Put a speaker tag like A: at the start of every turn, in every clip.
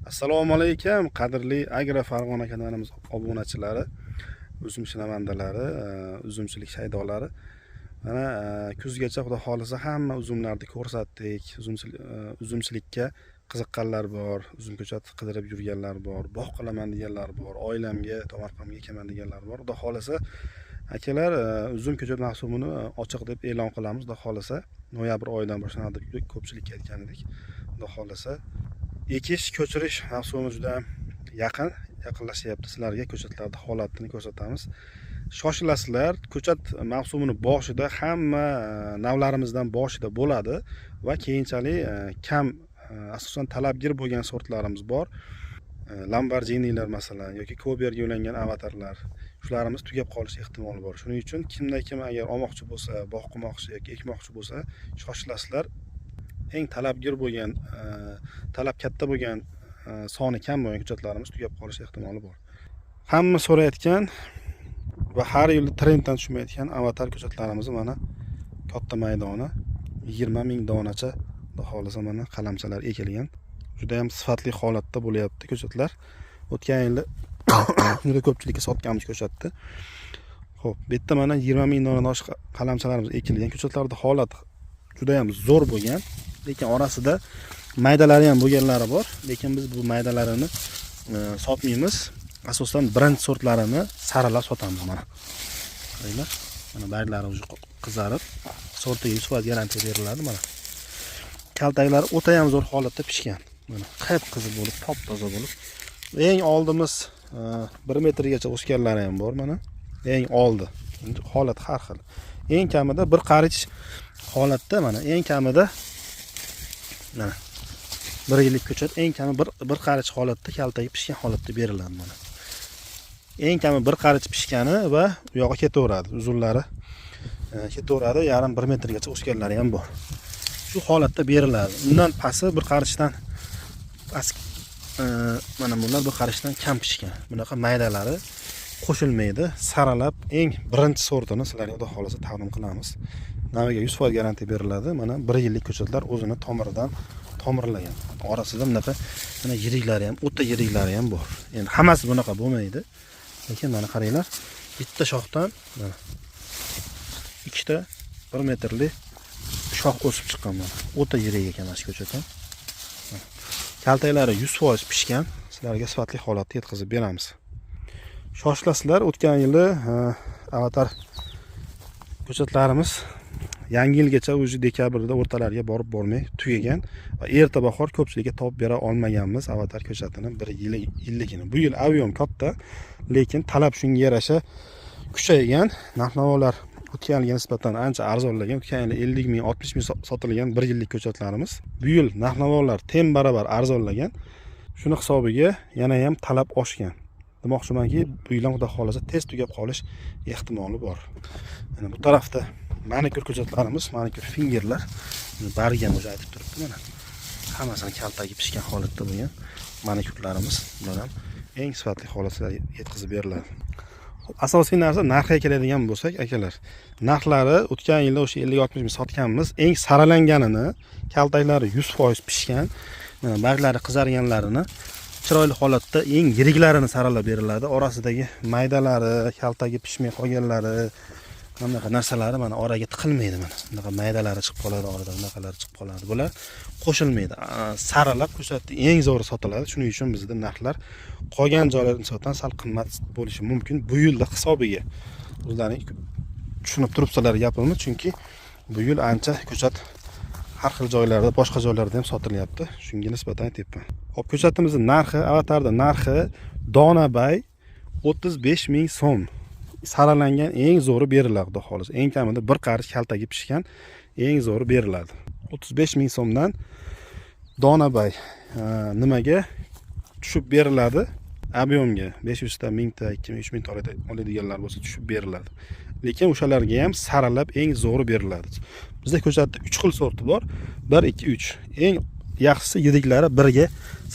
A: Assalomu alaykum, qadrli Agro Farg'ona kanalimiz obunachilari, uzum shinavandalari, uzumchilik shaydolari. Mana kuzgacha, Xudo xohlasa, hamma uzumlarni ko'rsatdik. Uzumchilikka qiziqqanlar bor, uzum ko'chati qidirib yurganlar bor, bog' qilaman deganlar bor, oilamga, tomorqamga ekaman deganlar bor. Xudo xohlasa, akalar, uzum ko'chat mavsumini ochiq deb e'lon qilamiz. Xudo xohlasa, noyabr oyidan boshlanadi deb ko'pchilikka aytgan edik. Xudo xohlasa, ekish, ko'chirish mavsumi juda yaqin, yaqinlashyapti. Sizlarga ko'chatlarni holatini ko'rsatamiz. Shoshilasizlar, ko'chat mavsumini boshida hamma navlarimizdan boshida bo'ladi va keyinchalik kam, asosan talabgir bo'lgan sortlarimiz bor. Lamborghinilar masalan yoki Koberga ulangan Avatarlar, shularimiz tugab qolish ehtimoli bor. Shuning uchun kimda kim agar olmoqchi bo'lsa, bog' qilmoqchi yoki ekmoqchi bo'lsa, shoshilasizlar. Eng talabgir bo'lgan, talab katta bo'lgan, soni kam bo'lgan ko'chatlarimiz tugab qolish ehtimoli bor. Hamma so'rayotgan va har yili trenddan tushmayotgan Avatar ko'chatlarimizni mana katta maydoni, 20 000 donacha, Xudo xohlasa, mana qalamchalar ekilgan. Juda ham sifatli holatda bo'lyapti ko'chatlar. O'tgan yili juda ko'pchilikka sotganmiz ko'chatni. Xo'p, bu yerda mana 20 000 donadan oshiq qalamchalarimiz ekilgan. Ko'chatlarda holat juda ham zo'r bo'lgan, lekin orasida maydalari ham bo'lganlari bor, lekin biz bu maydalarini sotmaymiz. Asosan birinchi sortlarini saralab sotamiz. Mana qaranglar, mana barglari уже qizarib, sortiga 100% garantiya beriladi. Mana kaltaklari o'ta ham zo'r holatda pishgan, mana qip qizil bo'lib, top toza bo'lib. Eng oldimiz 1 metrgacha o'sganlari ham bor. Mana eng oldi. Endi holat har xil. Eng kamida bir qarich holatda, mana eng kamida mana bir yillik ko'chat eng kami bir qarich holatda, kaltagi pishgan holatda beriladi. Mana eng kami bir qarich pishgani va u yog'i ketaveradi, uzunlari ketaveradi, yarim, 1 metrgacha o'sganlari ham bor. Shu holatda beriladi. Undan pasti, bir qarichdan past, mana bunlar bir qarichdan kam pishgan, bunaqa maydalari qo'shilmaydi. Saralab eng birinchi sortini sizlarga, Xudo xohlasa, taqdim qilamiz. Naviga 100% garantiya beriladi. Mana bir yillik ko'chatlar o'zini tomiridan tomirlagan. Orasida bunaqa mana yiriklari ham, o'ta yiriklari ham bor. Endi hammasi bunaqa bo'lmaydi, lekin mana qaranglar, bitta shoxdan mana ikkita 1 metrli shox o'sib chiqqan. Mana o'ta yirik ekan mana shu ko'chat ham. Mana. Kaltaklari 100% pishgan. Sizlarga sifatli holatda yetkazib beramiz, shoshilasizlar. O'tgan yili Avatar ko'chatlarimiz Yangi yilgacha, уже dekabrda o'rtalariga borib bormay tugagan va erta bahor ko'pchilikka topib bera olmaganmiz Avatar ko'chatini bir yilligini. Bu yil объём katta, lekin talab shunga yarasha kuchaygan. Narx navolar o'tgan yilga nisbatan ancha arzonlagan. O'tgan yili 50 000, 60 000 sotilgan bir yillik ko'chatlarimiz. Bu yil narx navolar teng barobar arzonlagan, shuni hisobiga yana ham talab oshgan. Demoqchimanki, bu yil ham, Xudo xohlasa, tez tugab qolish ehtimoli bor. Mana bu tarafda manikyur ko'chatlarimiz, manikyur fingerlar, bargi ham уже aytib turibdi. Mana hammasini kaltagi pishgan holatda bo'lgan manikyurlarimiz. Bular ham eng sifatli holatda yetkazib beriladi. Xo'p, asosiy narsa, narxiga keladigan bo'lsak, akalar, narxlari o'tgan yilda o'sha 50-60 ming sotganmiz. Eng saralanganini, kaltaklari 100% pishgan, mana barglari qizarganlarini, chiroyli holatda eng yiriklarini saralab beriladi. Orasidagi maydalari, kaltagi pishmay qolganlari, mana bunaqa narsalari mana oraga tiqilmaydi. Mana bunaqa maydalari chiqib qoladi orada, bunaqalari chiqib qoladi, bular qo'shilmaydi. Saralab ko'chatni eng zo'ri sotiladi. Shuning uchun bizda narxlar qolgan joylarga nisbatan sal qimmat bo'lishi mumkin bu yilda hisobiga. O'zlaring tushunib turibsizlar gapimni, chunki bu yil ancha ko'chat har xil joylarda, boshqa joylarda ham sotilyapti, shunga nisbatan aytyapman. Xo'p, ko'chatimizni narxi, Avatarda narxi donabay 35 000 so'm. Saralangan eng zo'ri beriladi, Xudo xohlasa. Eng kamida bir qarich kaltagi pishgan eng zo'ri beriladi 35 000 so'mdan donabay. Nimaga tushib beriladi? Объём ga 500 ta, 1000 ta, 2000, 3000 ta oladiganlar bo'lsa, tushib beriladi, lekin o'shalarga ham saralab eng zo'ri beriladi. Bizda ko'chatda uch xil sorti bor: bir, ikki, uch. Eng yaxshisi yiriklari birga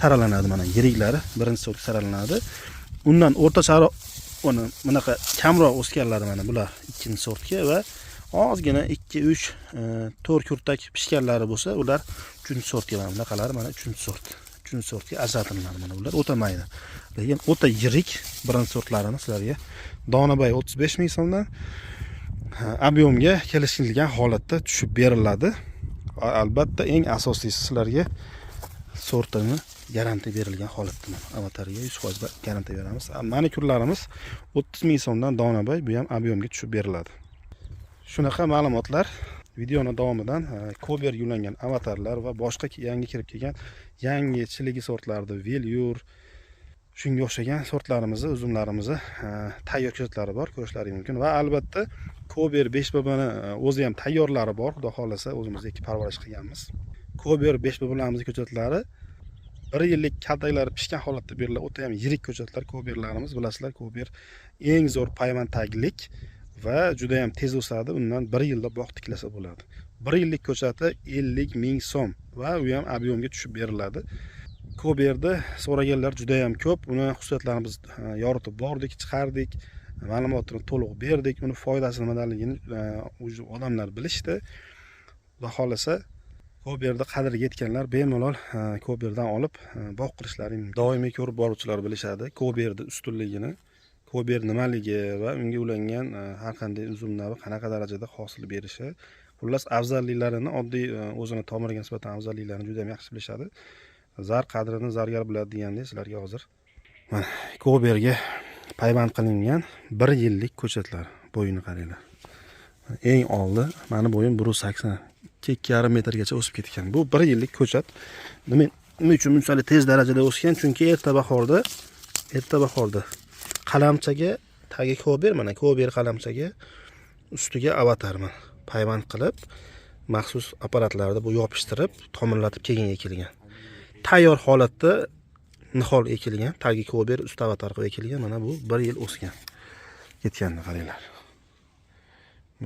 A: saralanadi. Mana yiriklari birinchi sortga saralanadi. Undan o'rtacharoq, uni bunaqa kamroq o'sganlari, mana bular ikkinchi sortga va ozgina ikki, uch, to'rt kurtak pishganlari bo'lsa, ular uchinchi sortga. Mana bunaqalari mana uchinchi sort. Uchinchi uchinchi sortga ajratiladi. Mana bular o'ta mayda, lekin o'ta yirik birinchi sortlarini sizlarga Donabay 35 ming so'mdan объемga kelishilgan holatda tushib beriladi. Albatta eng asosiysi sizlarga sortini garantiya berilgan holatda avatarga 100% garantiya beramiz. Manikurlarimiz 30 ming so'mdan Donabay, bu ham объемga tushib beriladi. Shunaqa ma'lumotlar. Videoni davomidan Kober yulangan avatarlar va boshqa yangi kirib kelgan yangi chiligi sortlarni, Velyur, shunga o'xshagan sortlarimizni, uzumlarimizni tayyor ko'chatlari bor, ko'rishlaring mumkin. Va albatta Kober 5 bbni o'zi ham tayyorlari bor, xudo xolasa o'zimiz ekib parvarish qilganmiz. Kober 5 bblarimiz ko'chatlari 1 yillik kaltaklari pishgan holatda beriladi. O'ta ham yirik ko'chatlar Koberlarimiz, bilasizlar, Kober eng zo'r payvand taglik va juda ham tez o'sadi. Undan 1 yilda bog' tiklasa bo'ladi. 1 yillik ko'chati 50 ming so'm va u ham объемga tushib beriladi. Koberni so'raganlar juda ham ko'p. Uni xususiyatlarini biz yoritib bordik, chiqardik, ma'lumotini to'liq berdik. Uni foydasi nimadaligini odamlar bilishdi. Xudo xolasa Koberni qadriga yetganlar bemalol Koberdan olib bog' qilishlari mumkin. Doimiy ko'rib boruvchilar bilishadi Koberni ustunligini, Kober nimaligi va unga ulangan har qanday uzum navi qanaqa darajada hosil berishi. Xullas afzalliklarini, oddiy o'zini tomiriga nisbatan afzalliklarini juda ham yaxshi bilishadi. Zar qadrini zargar biladi degandek sizlarga hozir mana Koberga payvand qilingan 1 yillik ko'chatlar bo'yini qaranglar. Eng oldi meni bo'yim 1.80, 2,5 metrgacha o'sib ketgan. Bu 1 yillik ko'chat. Nima uchun bunchalik tez darajada o'sgan? Chunki erta bahorda qalamchaga tagi Kober, mana Kober qalamchaga ustiga avatar mana payvand qilib maxsus apparatlarda bu yopishtirib tomirlatib keyin ekilgan. Tayyor holatda nihol ekilgan, tagi Kober, usti avatar qilib ekilgan. Mana bu 1 yil o'sgan. Ketganini qaranglar.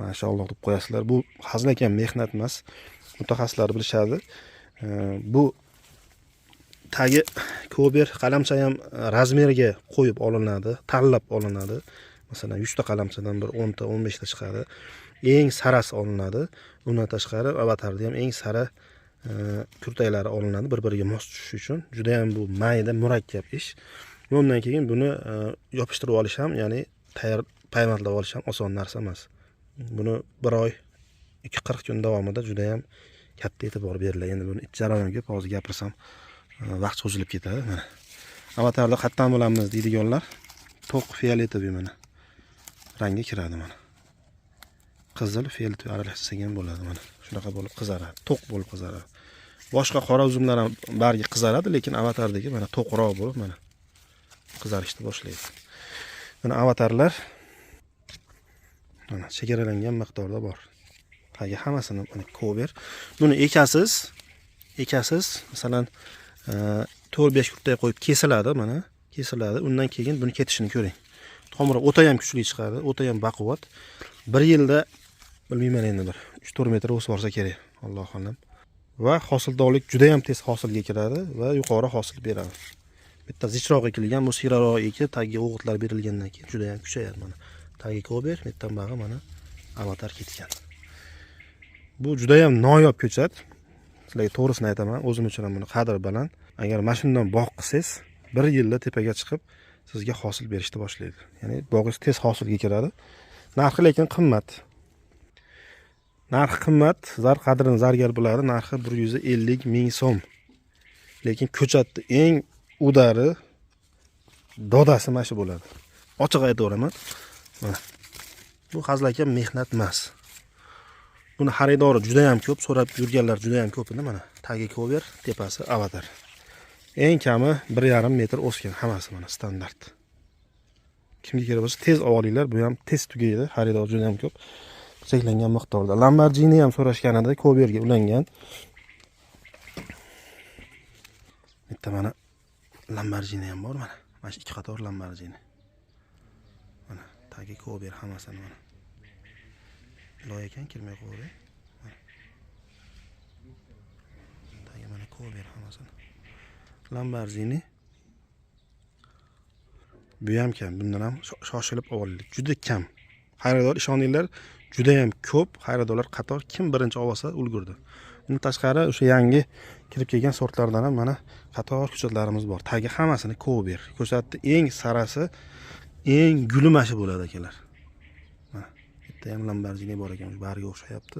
A: Mashalloh deb qo'yasizlar. Bu hazilakam mehnat emas. Mutaxassislar bilishadi. Bu tagi Kober qalamcha ham razmeriga qo'yib olinadi, tanlab olinadi. Masalan, 100 ta qalamchadan bir 10 ta, 15 ta chiqadi. Eng sarasi olinadi. Undan tashqari avatarda ham eng sara kurtaklari olinadi, bir-biriga mos tushishi uchun. Juda ham bu mayda, murakkab ish. Undan keyin buni yopishtirib olish ham, ya'ni tayyor payvandlab olish ham oson narsa emas. Buni 1 oy 2-40 kun davomida juda ham katta e'tibor beriladi. Endi buni ich jarayoni ko'p, hozir gapirsam vaqt cho'zilib ketadi. Mana avatarni qatdan bilamiz deydiganlar, to'q fioletoviy mana rangga kiradi mana. Qizil fioletoviy aralashtirsak ham bo'ladi mana. Shunaqa bo'lib qizaradi, to'q bo'lib qizaradi. Boshqa qora uzumlar ham bargi qizaradi, lekin avatardagi mana to'qroq bo'lib mana qizarishni boshlaydi. Mana avatarlar mana chegaralangan miqdorda bor. Tagi hammasini mana Kober. Buni ekasiz, masalan 4-5 kurtak qo'yib kesiladi, mana kesiladi. Undan keyin buni ketishini ko'ring. Tomiri o'ta ham kuchli chiqadi, o'ta ham baquvvat. 1 yilda bilmayman endi bir 3-4 metr o'sib borsa kerak, Allohu a'lam. Va hosildorlik juda ham tez hosilga kiradi va yuqori hosil beradi. Bitta zichroq ekilgan, bu siyraroq ekib, tagiga o'g'itlar berilgandan keyin juda ham kuchayadi mana. Tagi Kober, bitta bag'i mana avatar ketgan. Bu juda ham noyob ko'chat. Sizlarga to'g'risini aytaman, o'zim uchun ham buni qadri baland. Agar mana shundan bog' qilsangiz, 1 yilda tepaga chiqib sizga hosil berishni boshlaydi. Ya'ni bog'ingiz tez hosilga kiradi. Narxi lekin qimmat. Narxi qimmat, zar qadrini zargar biladi. Narxi 150 ming so'm. Lekin ko'chatni eng udari dodasi mana shu bo'ladi. Ochiq aytaveraman. Mana. Bu hazilakam mehnat emas. Buni xaridori juda ham ko'p, so'rab yurganlar juda ham ko'p edi mana. Tagi Kober, tepasi avatar. Eng kami 1,5 metr o'sgan hammasi mana standart. Kimga kerak bo'lsa tez olinglar, bu ham tez tugaydi, xaridor juda ham ko'p. Cheklangan miqdorda. Lamborghini ham so'rashgan edi, Koberga ulangan. Bitta mana Lamborghini ham bor mana. Mana shu 2 qator Lamborghini. Mana tagi Kober hammasini mana. Loy ekan, kirmay qo'yavering. Mana. Tagi mana Kober hammasini. Lamborghini. Bu ham kam, bundan ham shoshilib olaylik. Juda kam. Xaridor ishoninglar, juda ham ko'p xaridorlar qator, kim birinchi olsa ulgurdi. Undan tashqari o'sha yangi Kirib kelgan sortlardan ham mana qator ko'chatlarimiz bor. Tagi hammasini Kober. Ko'chatni eng sarasi, eng guli mana shu bo'ladi, akalar. Mana bitta ham Lamborghini bor ekan, bariga o'xshayapti.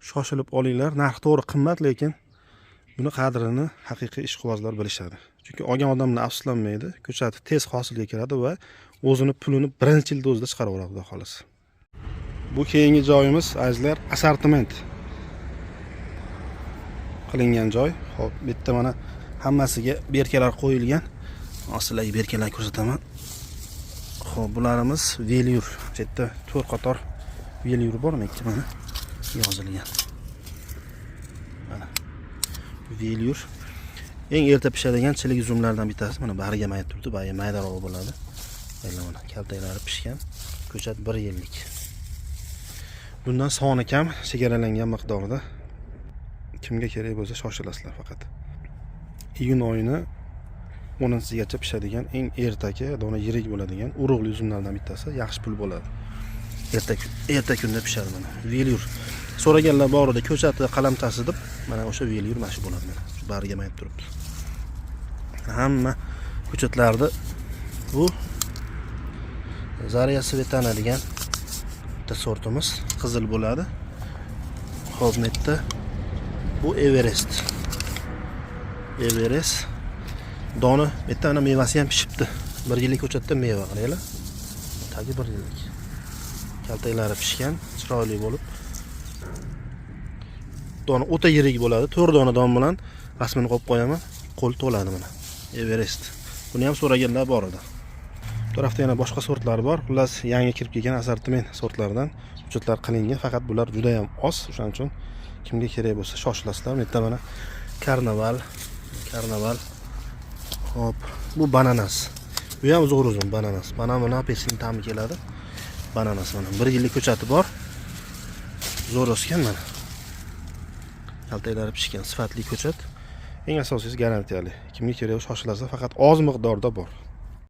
A: Shoshilib olinglar. Narx to'g'ri qimmat, lekin buni qadrini haqiqiy ishqibozlar bilishadi. Chunki olgan odamlar afsuslanmaydi. Ko'chati tez hosilga kiradi va o'zini pulini birinchi yilda o'zida chiqarib yuboradi, xudo xohlasa. Bu keyingi joyimiz, azizlar, assortiment qilingan joy. Xo'p, bu yerda mana hammasiga бирка lar qo'yilgan. Hozir sizlarga бирка larni ko'rsataman. Xo'p, bularimiz Velyur. Shu yerda 4 qator Velyur bor, ikki mana yozilgan. Mana Velyur. Eng erta pishadigan chilik uzumlardan bittasi. Mana bariga mayda turibdi, bari maydaroq bo'ladi. Mana mana kaltaklari pishgan. Ko'chat 1 yillik. Bundan soni kam, chegaralangan miqdorda. Kimga kerak bo'lsa, shoshilasizlar faqat. Iyun oyini 10-sigacha pishadigan eng ertaki, dona yirik bo'ladigan urug'li uzumlardan bittasi, yaxshi pul bo'ladi. Erta kunda pishadi mana. Velyur. So'raganlar bor edi, ko'chati qalamchasi deb, mana o'sha Velyur mana shu bo'ladi mana. Shu bariga mayib turibdi. Hamma ko'chatlarni bu Zarya Svetana degan bitta sortimiz qizil bo'ladi. Xo'p, bu yerda bu Everest. Everest dona, bu yerda ana mevasi ham pishibdi. Bir yillik ko'chatda meva, qaranglar. Tagi bir yillik. Kaltaklari pishgan, chiroyli bo'lib. Dona o'ta yirik bo'ladi. 4 dona don bilan rasmini qo'yib qo'yaman. Qo'l to'ladi mana. Everest. Buni ham so'raganlar bor edi. Bu tarafda yana boshqa sortlar bor. Xullas, yangi kirib kelgan assortiment sortlaridan ko'chatlar qilingan, faqat bular juda ham oz. O'shaning uchun kimga kerak bo'lsa, shoshilasizlar. Bu yerda mana Karnaval, Karnaval. Xo'p, bu Bananas. Bu ham zo'r uzum, Bananas. Banan bilan apelsin ta'mi keladi. Bananas mana bir yillik ko'chati bor. Zo'r o'sgan mana. Kaltaklari pishgan, sifatli ko'chat. Eng asosiysi garantiyali. Kimga kerak, shoshilasizlar, faqat oz miqdorda bor.